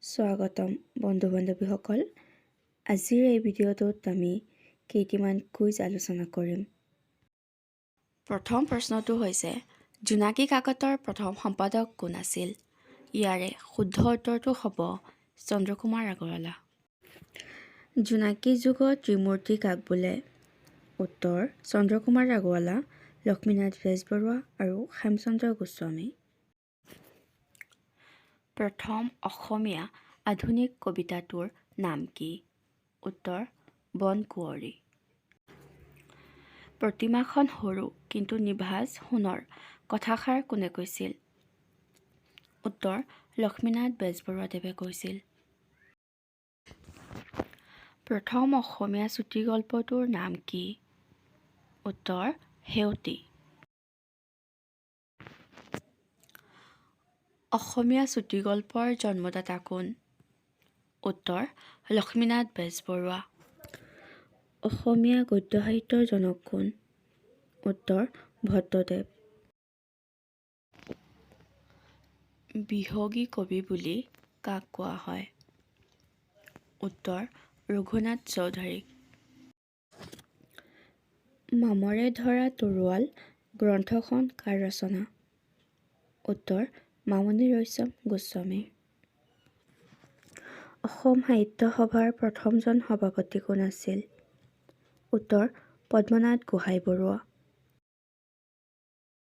স্বাগতম বন্ধু বান্ধৱীসকল। আজিৰ এই ভিডিঅ'টোত আমি কেইটিমান কুইজ আলোচনা কৰিম। প্ৰথম প্ৰশ্নটো হৈছে, জোনাকী কাকতৰ প্ৰথম সম্পাদক কোন আছিল? ইয়াৰে শুদ্ধ উত্তৰটো হ'ব চন্দ্ৰকুমাৰ আগৰৱালা। জোনাকী যুগৰ ত্ৰিমূৰ্তি কাক বোলে? উত্তৰ চন্দ্ৰকুমাৰ আগৰৱালা, লক্ষ্মীনাথ বেজবৰুৱা আৰু হেমচন্দ্ৰ গোস্বামী। প্ৰথম অসমীয়া আধুনিক কবিতাটোৰ নাম কি? উত্তৰ বনকুঁৱৰী। প্ৰতিমাখন সৰু কিন্তু নিভাঁজ সোণৰ কথাষাৰ কোনে কৈছিল? উত্তৰ লক্ষ্মীনাথ বেজবৰুৱাদেৱে কৈছিল। প্ৰথম অসমীয়া চুটিগল্পটোৰ নাম কি? উত্তৰ সেউতী। অসমীয়া চুটিগল্পৰ জন্মদাতা কোন? উত্তৰ লক্ষ্মীনাথ বেজবৰুৱা। অসমীয়া গদ্য সাহিত্যৰ জনক কোন? উত্তৰ ভট্টদেৱ। বিহগী কবি বুলি কাক কোৱা হয়? উত্তৰ ৰঘুনাথ চৌধুৰীক। মামৰে ধৰা তৰোৱাল গ্ৰন্থখন কাৰ ৰচনা? উত্তৰ মামণি ৰয়ছম গোস্বামীৰ। অসম সাহিত্য সভাৰ প্ৰথমজন সভাপতি কোন আছিল? উত্তৰ পদ্মনাথ গোহাঁই বৰুৱা।